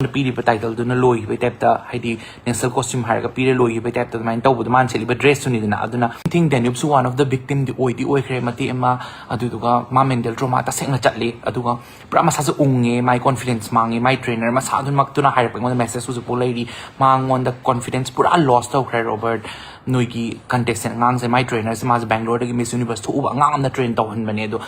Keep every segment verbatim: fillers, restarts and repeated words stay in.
ꯄꯤꯔꯤꯕ ꯇꯥꯏꯇꯜꯗꯨꯅ ꯂꯣꯏꯈꯤꯕꯩ ꯇꯥꯏꯞꯇ, ꯍꯥꯏꯗꯤ ꯅꯦꯁꯅꯦꯜ ꯀꯣꯁꯇ꯭ꯌꯨꯝ ꯍꯥꯏꯔꯒ ꯄꯤꯔ ꯂꯣꯏꯈꯤꯕꯩ ꯇꯥꯏꯞꯇ ꯑꯗꯨꯃꯥꯏꯅ ꯇꯧꯕꯗꯣ ꯃꯥꯅ ꯁꯦꯠꯂꯤꯕ ꯗ꯭ꯔꯦꯁꯇꯨꯅꯤꯗꯅ꯫ ꯑꯗꯨꯅ I think ꯗꯦꯅ꯭ꯌꯨꯕꯁꯨ one of the victimꯗꯤ ꯑꯣꯏꯗꯤ ꯑꯣꯏꯈ꯭ꯔꯦ ꯃꯇꯦꯛ ꯑꯃ꯫ ꯑꯗꯨꯗꯨꯒ ꯃꯥ ꯃꯦꯟꯇꯦꯜ ꯇ꯭ꯔꯣꯃꯥ ꯇꯁꯦꯡꯅ ꯆꯠꯂꯤ꯫ ꯑꯗꯨꯒ ꯄꯨꯔꯥ ꯃꯁꯥꯁꯨ ꯎꯪꯉꯦ, ꯃꯥꯏ ꯀꯣꯟꯐꯤꯗꯦꯟꯁ ꯃꯥꯡꯉꯦ, ꯃꯥꯏ ꯇ꯭ꯔꯦꯅꯔ ꯃꯁꯥꯗꯨꯅꯃꯛꯇꯨꯅ ꯍꯥꯏꯔꯛꯄ ꯑꯩꯉꯣꯟꯗ ꯃꯦꯁꯦꯖ ꯍꯧꯖꯤꯛꯐꯥꯎ ꯂꯩꯔꯤ꯫ ꯃꯉꯣꯟꯗ ꯀꯣꯟꯐꯤꯗꯦꯟꯁ ꯄꯨꯔꯥ ꯂꯣꯁ ꯇꯧꯈ꯭ꯔꯦ, "ꯔꯣꯕꯔꯠ, ꯅꯣꯏꯒꯤ ꯀꯟꯇꯦꯁꯇꯦꯟ ꯑꯉꯥꯡꯁꯦ, ꯃꯥꯏ ꯇ꯭ꯔꯦꯅꯔꯁꯦ, ꯃꯥꯁꯦ ꯕꯦꯡꯒ꯭ꯂꯣꯔꯗꯒꯤ ꯃꯤꯁ ꯌꯨꯅꯤꯚꯔꯁ ꯊꯣꯛꯎꯕ ꯑꯉꯥꯡ ꯑꯃꯅ ꯇ꯭ꯔꯦꯟ ꯇꯧꯍꯟꯕꯅꯦ, ꯑꯗꯣ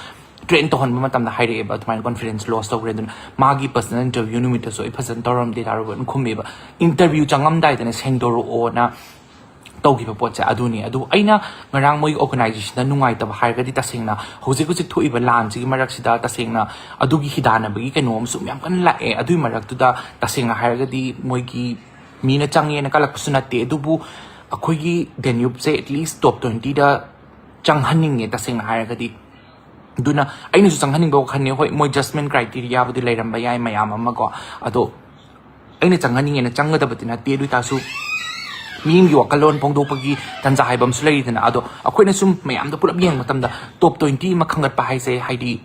ꯇ꯭ꯔꯦꯟ ꯇꯧꯍꯟꯕ ꯃꯇꯝꯗ ꯍꯥꯏꯔꯛꯑꯦꯕ ꯑꯗꯨꯃꯥꯏꯅ ꯀꯣꯟꯐꯤꯗꯦꯟꯁ ꯂꯣꯁ ꯇꯧꯈ꯭ꯔꯦ꯫ ꯑꯗꯨꯅ ꯃꯥꯒꯤ ꯄꯔꯁꯅꯦꯜ ꯏꯟꯇꯔꯚ꯭ꯌꯨ ꯅꯨꯃꯤꯠꯇꯁꯨ ꯑꯩ ꯐꯖꯅ ꯇꯧꯔꯝꯗꯦ, ꯇꯥꯔꯨꯕ ꯑꯗꯨꯝ ꯈꯨꯝꯃꯦꯕ꯫ ꯏꯟꯇꯔꯚ꯭ꯌꯨ ꯆꯪꯉꯝꯗꯥꯏꯗꯅ ꯁꯦꯡꯗꯣꯔꯛꯑꯣꯅ ꯇꯧꯈꯤꯕ ꯄꯣꯠꯁꯦ ꯑꯗꯨꯅꯤ꯫ ꯑꯗꯨ ꯑꯩꯅ ꯉꯔꯥꯡ ꯃꯣꯏꯒꯤ ꯑꯣꯔꯒꯅꯥꯏꯖꯦꯁꯟꯗ ꯅꯨꯡꯉꯥꯏꯇꯕ ꯍꯥꯏꯔꯒꯗꯤ, ꯇꯁꯦꯡꯅ ꯍꯧꯖꯤꯛ ꯍꯧꯖꯤꯛ ꯊꯣꯛꯏꯕ ꯂꯥꯟꯁꯤꯒꯤ ꯃꯔꯛꯁꯤꯗ ꯇꯁꯦꯡꯅ ꯑꯗꯨꯒꯤ ꯍꯤꯗꯥꯟꯅꯕꯒꯤ ꯀꯩꯅꯣ ꯑꯃꯁꯨ ꯃꯌꯥꯝ ꯀꯟꯅ ꯂꯥꯛꯑꯦ꯫ ꯑꯗꯨꯒꯤ ꯃꯔꯛꯇꯨꯗ ꯇꯁꯦꯡꯅ ꯍꯥꯏꯔꯒꯗꯤ ꯃꯣꯏꯒꯤ ꯃꯤꯅ ꯆꯪꯉꯦꯅ ꯀꯜꯂꯛꯄꯁꯨ ꯅꯠꯇꯦ, ꯑꯗꯨꯕꯨ ꯑꯩꯈꯣꯏꯒꯤ ꯗꯦꯅ꯭ꯌꯨꯕꯁꯦ ꯑꯦꯠꯂꯤꯁ ꯇꯣꯞ ꯇ꯭ꯋꯦꯟꯇꯤꯗ ꯆꯪꯍꯟꯅꯤꯡꯉꯦ ꯇꯁꯦꯡꯅ ꯍꯥꯏꯔꯒꯗꯤ꯫ ꯑꯗꯨꯅ ꯑꯩꯅꯁꯨ ꯆꯪꯍꯟꯅꯤꯡꯕ ꯋꯥꯈꯜꯅꯦ꯫ ꯍꯣꯏ, ꯃꯣꯏ ꯖꯁꯃꯦꯟ ꯀ꯭ꯔꯥꯏꯇꯦꯔꯤꯌꯥꯕꯨꯗꯤ ꯂꯩꯔꯝꯕ ꯌꯥꯏ ꯃꯌꯥꯝ ꯑꯃꯀꯣ, ꯑꯗꯣ ꯑꯩꯅ ꯆꯪꯍꯟꯅꯤꯡꯉꯦꯅ ꯆꯪꯒꯗꯕꯗꯤ ꯅꯠꯇꯦ꯫ ꯑꯗꯨ ꯑꯣꯏꯇꯥꯔꯁꯨ ꯃꯤ ꯑꯃꯒꯤ ꯋꯥꯈꯜꯂꯣꯟ ꯐꯣꯡꯗꯣꯛꯄꯒꯤ ꯇꯥꯟꯖꯥ ꯍꯥꯏꯕ ꯑꯃꯁꯨ ꯂꯩꯔꯤꯗꯅ꯫ ꯑꯗꯣ ꯑꯩꯈꯣꯏꯅ ꯁꯨꯝ ꯃꯌꯥꯝꯗ ꯄꯨꯂꯞ ꯌꯦꯡꯕ ꯃꯇꯝꯗ ꯇꯣꯞ ꯇ꯭ꯋꯦꯟꯇꯤ ꯑꯃ ꯈꯟꯒꯠꯄ ꯍꯥꯏꯁꯦ, ꯍꯥꯏꯗꯤ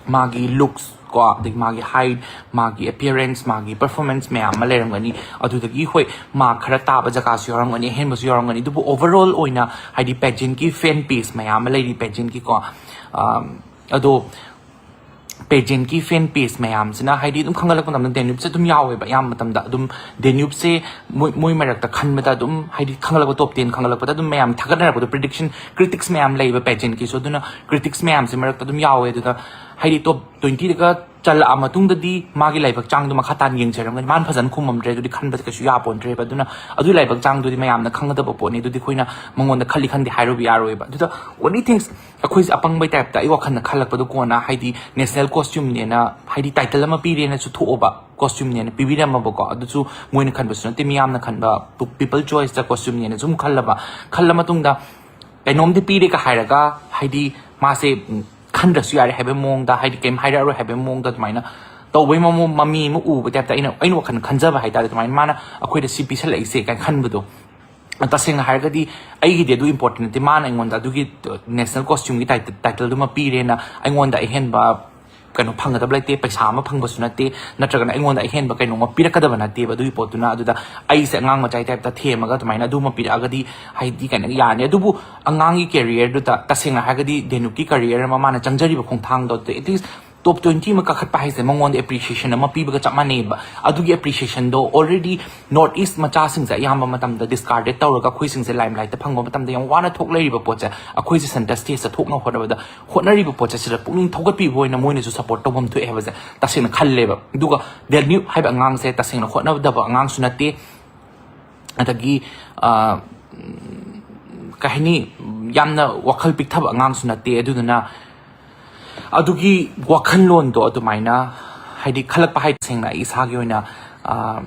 ꯃꯥꯒꯤ ꯂꯨꯛꯁ ꯀꯣ, ꯑꯗꯒꯤ ꯃꯥꯒꯤ ꯍꯥꯏꯠ, ꯃꯥꯒꯤ ꯑꯦꯄꯤꯌꯔꯦꯟꯁ, ꯃꯥꯒꯤ ꯄꯔꯐꯣꯔꯃꯦꯟꯁ ꯃꯌꯥꯝ ꯑꯃ ꯂꯩꯔꯝꯒꯅꯤ꯫ ꯑꯗꯨꯗꯒꯤ ꯍꯣꯏ, ꯃꯥ ꯈꯔ ꯇꯥꯕ ꯖꯒꯥꯁꯨ ꯌꯥꯎꯔꯝꯒꯅꯤ, ꯑꯍꯦꯟꯕꯁꯨ ꯌꯥꯎꯔꯝꯒꯅꯤ꯫ ꯑꯗꯨꯕꯨ ꯑꯣꯚꯔꯑꯣꯜ ꯑꯣꯏꯅ ꯍꯥꯏꯗꯤ ꯄꯦꯖꯦꯟꯒꯤ ꯐꯦꯟ ꯄꯦꯖ ꯃꯌꯥꯝ ꯑꯃ ꯂꯩꯔꯤ, ꯄꯦꯖꯦꯟꯒꯤꯀꯣ꯫ ꯑꯝ, ꯑꯗꯣ ꯄꯦꯖꯦꯟꯒꯤ ꯐꯦꯟ ꯄꯦꯖ ꯃꯌꯥꯝꯁꯤꯅ ꯍꯥꯏꯗꯤ ꯑꯗꯨꯝ ꯈꯪꯒꯠꯂꯛꯄ ꯃꯇꯝꯗ ꯗꯦꯅ꯭ꯌꯨꯕꯁꯦ ꯑꯗꯨꯝ ꯌꯥꯎꯋꯦꯕ꯫ ꯑꯌꯥꯝꯕ ꯃꯇꯝꯗ ꯑꯗꯨꯝ ꯗꯦꯅ꯭ꯌꯨꯕꯁꯦ ꯃꯣꯏ, ꯃꯣꯏ ꯃꯔꯛꯇ ꯈꯟꯕꯗ ꯑꯗꯨꯝ ꯍꯥꯏꯗꯤ ꯈꯪꯒꯠꯂꯛꯄ, ꯇꯣꯞ ꯇꯦꯟ ꯈꯪꯒꯠꯂꯛꯄꯗ ꯑꯗꯨꯝ ꯃꯌꯥꯝ ꯊꯥꯒꯠꯅꯔꯛꯄꯗꯣ, ꯄ꯭ꯔꯤꯗꯤꯛꯁꯟ, ꯀ꯭ꯔꯤꯇꯤꯛꯁ ꯃꯌꯥꯝ ꯂꯩꯕ ꯄꯦꯖꯦꯟꯒꯤꯁꯨ꯫ ꯑꯗꯨꯅ ꯀ꯭ꯔꯤꯇꯤꯛꯁ ꯃꯌꯥꯝꯁꯦ ꯃꯔꯛꯇ ꯑꯗꯨꯝ ꯌꯥꯎꯋꯦ꯫ ꯑꯗꯨꯗ ꯍꯥꯏꯗꯤ ꯇꯣꯞ ꯇ꯭ꯋꯦꯟꯇꯤꯗꯒ ꯆꯜꯂꯛꯑ ꯃꯇꯨꯡꯗꯗꯤ ꯃꯥꯒꯤ ꯂꯥꯏꯕꯛ ꯆꯥꯡꯗꯣ ꯃꯈꯥ ꯇꯥꯅ ꯌꯦꯡꯖꯔꯝꯒꯅꯤ꯫ ꯃꯥꯅ ꯐꯖꯅ ꯈꯨꯝꯃꯝꯗ꯭ꯔꯦ ꯑꯗꯨꯗꯤ ꯈꯟꯕꯗ ꯀꯩꯁꯨ ꯌꯥꯄꯣꯟꯗ꯭ꯔꯦꯕ꯫ ꯑꯗꯨꯅ ꯑꯗꯨꯒꯤ ꯂꯥꯏꯕꯛ ꯆꯥꯡꯗꯨꯗꯤ ꯃꯌꯥꯝꯅ ꯈꯪꯒꯗꯕ ꯄꯣꯠꯅꯤ꯫ ꯑꯗꯨꯗꯤ ꯑꯩꯈꯣꯏꯅ ꯃꯉꯣꯟꯗ ꯈꯜꯂꯤ ꯈꯟꯗꯦ ꯍꯥꯏꯔꯨꯕ ꯌꯥꯔꯣꯏꯕ꯫ ꯑꯗꯨꯗ only things ꯑꯩꯈꯣꯏꯁꯦ ꯑꯄꯪꯕꯩ ꯇꯥꯏꯞꯇ ꯑꯩ ꯋꯥꯈꯜꯗ ꯈꯜꯂꯛꯄꯗꯣ, ꯀꯣꯟꯅ ꯍꯥꯏꯗꯤ ꯅꯦꯁꯅꯦꯜ ꯀꯣꯁꯇ꯭ꯌꯨꯝꯅꯦꯅ, ꯍꯥꯏꯗꯤ ꯇꯥꯏꯇꯜ ꯑꯃ ꯄꯤꯔꯦꯅꯁꯨ ꯊꯣꯛꯑꯣꯕ, ꯀꯣꯁꯇ꯭ꯌꯨꯝꯅꯦꯅ ꯄꯤꯕꯤꯔꯝꯃꯕꯀꯣ꯫ ꯑꯗꯨꯁꯨ ꯃꯣꯏꯅ ꯈꯟꯕꯁꯨ ꯅꯠꯇꯦ, ꯃꯤꯌꯥꯝꯅ ꯈꯟꯕ, ꯄꯤꯄꯜ ꯆꯣꯏꯁꯇ ꯀꯣꯁꯇ꯭ꯌꯨꯝꯅꯦꯅ ꯁꯨꯝ ꯈꯜꯂꯕ, ꯈꯜꯂ ꯃꯇꯨꯡꯗ ꯀꯩꯅꯣꯝꯗꯤ ꯄꯤꯔꯦꯒ ꯍꯥꯏꯔꯒ ꯍꯥꯏꯗꯤ ꯃꯥꯁꯦ, ꯎꯝ, ꯈꯟꯗ꯭ꯔꯁꯨ ꯌꯥꯔꯦ ꯍꯥꯏꯕꯒꯤ ꯃꯑꯣꯡꯗ, ꯍꯥꯏꯗꯤ ꯀꯩꯝ ꯍꯥꯏꯔꯛꯑꯔꯣꯏ ꯍꯥꯏꯕꯒꯤ ꯃꯑꯣꯡꯗ ꯑꯗꯨꯃꯥꯏꯅ ꯇꯧꯕꯩ ꯃꯃꯣ-, ꯃꯃꯤ ꯑꯃ ꯎꯕ ꯇꯥꯏꯞꯇ ꯑꯩꯅ, ꯑꯩꯅ ꯋꯥꯈꯜ ꯈꯟꯖꯕ ꯍꯥꯏꯇꯥꯔꯦ꯫ ꯑꯗꯨꯃꯥꯏꯅ ꯃꯥꯅ ꯑꯩꯈꯣꯏꯗ ꯁꯤ ꯄꯤꯁꯜꯂꯛꯏꯁꯦ ꯀꯥꯏꯅ ꯈꯟꯕꯗꯣ꯫ ꯇꯁꯦꯡꯅ ꯍꯥꯏꯔꯒꯗꯤ ꯑꯩꯒꯤꯗꯤ ꯑꯗꯨ ꯏꯝꯄꯣꯔꯇꯦꯟ ꯅꯠꯇꯦ꯫ ꯃꯥꯅ ꯑꯩꯉꯣꯟꯗ ꯑꯗꯨꯒꯤ ꯅꯦꯁꯅꯦꯜ ꯀꯣꯁꯇ꯭ꯌꯨꯝꯒꯤ ꯇꯥꯏꯇꯜꯗꯨꯃ ꯄꯤꯔꯦꯅ ꯑꯩꯉꯣꯟꯗ ꯑꯍꯦꯟꯕ ꯀꯩꯅꯣ ꯐꯪꯒꯗꯕ ꯂꯩꯇꯦ, ꯄꯩꯁꯥ ꯑꯃ ꯐꯪꯕꯁꯨ ꯅꯠꯇꯦ, ꯅꯠꯇ꯭ꯔꯒꯅ ꯑꯩꯉꯣꯟꯗ ꯑꯍꯦꯟꯕ ꯀꯩꯅꯣꯝꯃ ꯄꯤꯔꯛꯀꯗꯕ ꯅꯠꯇꯦꯕ꯫ ꯑꯗꯨꯒꯤ ꯄꯣꯠꯇꯨꯅ ꯑꯗꯨꯗ ꯑꯩꯁꯦ ꯑꯉꯥꯡ ꯃꯆꯥꯒꯤ type ꯇ ꯊꯦꯝꯃꯒ ꯑꯗꯨꯃꯥꯏꯅ ꯑꯗꯨꯃ ꯄꯤꯔꯛꯑꯒꯗꯤ ꯍꯥꯏꯗꯤ ꯀꯩꯅꯣ ꯌꯥꯅꯤ꯫ ꯑꯗꯨꯕꯨ ꯑꯉꯥꯡꯒꯤ career ꯗꯨꯗ ꯇꯁꯦꯡꯅ ꯍꯥꯏꯔꯒꯗꯤ ꯗꯦꯅꯨꯞꯀꯤ career ꯑꯃ, ꯃꯥꯅ ꯆꯪꯖꯔꯤꯕ ꯈꯣꯡꯊꯥꯡꯗꯣ ꯑꯗꯨꯗ at least top twenty ꯑꯃ ꯀꯥꯈꯠꯄ ꯍꯥꯏꯁꯦ ꯃꯉꯣꯟꯗ appreciation ꯑꯃ ꯄꯤꯕꯒ ꯆꯞ ꯃꯥꯟꯅꯩꯕ꯫ ꯑꯗꯨꯒꯤ appreciation ꯗꯣ already North East ꯃꯆꯥꯁꯤꯡꯁꯦ ꯑꯌꯥꯝꯕ ꯃꯇꯝꯗ discarded ꯇꯧꯔꯒ ꯑꯩꯈꯣꯏꯁꯤꯡꯁꯦ limelight ꯇ ꯐꯪꯕ ꯃꯇꯝꯗ ꯌꯥꯝ ꯋꯥꯅ ꯊꯣꯛ ꯂꯩꯔꯤꯕ ꯄꯣꯠꯁꯦ, ꯑꯩꯈꯣꯏꯁꯦ center stage ꯇ ꯊꯣꯛꯅꯕ ꯍꯣꯠꯅꯕꯗ ꯍꯣꯠꯅꯔꯤꯕ ꯄꯣꯠꯁꯦ ꯁꯤꯗ ꯄꯨꯛꯅꯤꯡ ꯊꯧꯒꯠꯄꯤꯕ ꯑꯣꯏꯅ ꯃꯣꯏꯅꯁꯨ support ꯇꯧꯐꯝ ꯊꯣꯛꯑꯦ ꯍꯥꯏꯕꯁꯦ ꯇꯁꯦꯡꯅ ꯈꯜꯂꯦꯕ꯫ ꯑꯗꯨꯒ ꯗꯦꯅ꯭ꯌꯨꯞ ꯍꯥꯏꯕ ꯑꯉꯥꯡꯁꯦ ꯇꯁꯦꯡꯅ ꯍꯣꯠꯅꯗꯕ ꯑꯉꯥꯡꯁꯨ ꯅꯠꯇꯦ, ꯑꯗꯒꯤ, ꯑ, ꯀꯩ ꯍꯥꯏꯅꯤ, ꯌꯥꯝꯅ ꯋꯥꯈꯜ ꯄꯤꯛꯊꯕ ꯑꯉꯥꯡꯁꯨ ꯅꯠꯇꯦ꯫ ꯑꯗꯨꯗꯨꯅ ꯑꯗꯨꯒꯤ ꯋꯥꯈꯜꯂꯣꯟꯗꯣ ꯑꯗꯨꯃꯥꯏꯅ ꯍꯥꯏꯗꯤ ꯈꯜꯂꯛꯄ ꯍꯥꯏ ꯇꯁꯦꯡꯅ ꯑꯩ ꯏꯁꯥꯒꯤ ꯑꯣꯏꯅ, ꯑ,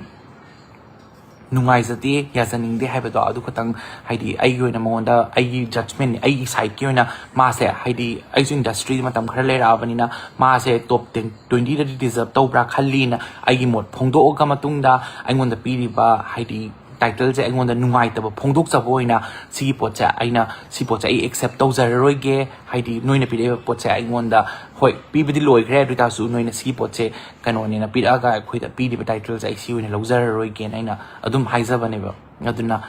ꯅꯨꯡꯉꯥꯏꯖꯗꯦ, ꯌꯥꯖꯅꯤꯡꯗꯦ ꯍꯥꯏꯕꯗꯣ ꯑꯗꯨ ꯈꯛꯇꯪ, ꯍꯥꯏꯗꯤ ꯑꯩꯒꯤ ꯑꯣꯏꯅ ꯃꯉꯣꯟꯗ ꯑꯩꯒꯤ judgment, ꯑꯩꯒꯤ side ꯀꯤ ꯑꯣꯏꯅ ꯃꯥꯁꯦ, ꯍꯥꯏꯗꯤ ꯑꯩꯁꯨ industry ꯗ ꯃꯇꯝ ꯈꯔ ꯂꯩꯔꯛꯑꯕꯅꯤꯅ ꯃꯥꯁꯦ top ten, twenty ꯗꯗꯤ deserve ꯇꯧꯕ꯭ꯔꯥ ꯈꯜꯂꯤꯅ ꯑꯩꯒꯤ ꯃꯣꯠ ꯐꯣꯡꯗꯣꯛꯑꯒ ꯃꯇꯨꯡꯗ ꯑꯩꯉꯣꯟꯗ ꯄꯤꯔꯤꯕ ꯍꯥꯏꯗꯤ title ꯁꯦ ꯑꯩꯉꯣꯟꯗ ꯅꯨꯡꯉꯥꯏꯇꯕ ꯐꯣꯡꯗꯣꯛꯆꯕ ꯑꯣꯏꯅ ꯁꯤꯒꯤ ꯄꯣꯠꯁꯦ ꯑꯩꯅ, ꯁꯤ ꯄꯣꯠꯁꯦ ꯑꯩ accept ꯇꯧꯖꯔꯔꯣꯏꯒꯦ꯫ ꯍꯥꯏꯗꯤ ꯅꯣꯏꯅ ꯄꯤꯔꯛꯏꯕ ꯄꯣꯠꯁꯦ ꯑꯩꯉꯣꯟꯗ, ꯍꯣꯏ, ꯄꯤꯕꯗꯤ ꯂꯣꯏꯈ꯭ꯔꯦ, ꯑꯗꯨ ꯑꯣꯏꯇꯥꯔꯁꯨ ꯅꯣꯏꯅ ꯁꯤ ꯄꯣꯠꯁꯦ ꯀꯩꯅꯣꯅꯦꯅ ꯄꯤꯔꯛꯑꯒ ꯑꯩꯈꯣꯏꯗ ꯄꯤꯔꯤꯕ title ꯁꯦ ꯑꯩ ꯁꯤ ꯑꯣꯏꯅ ꯂꯧꯖꯔꯔꯣꯏꯒꯦꯅ ꯑꯩꯅ ꯑꯗꯨꯝ ꯍꯥꯏꯖꯕꯅꯦꯕ꯫ ꯑꯗꯨꯅ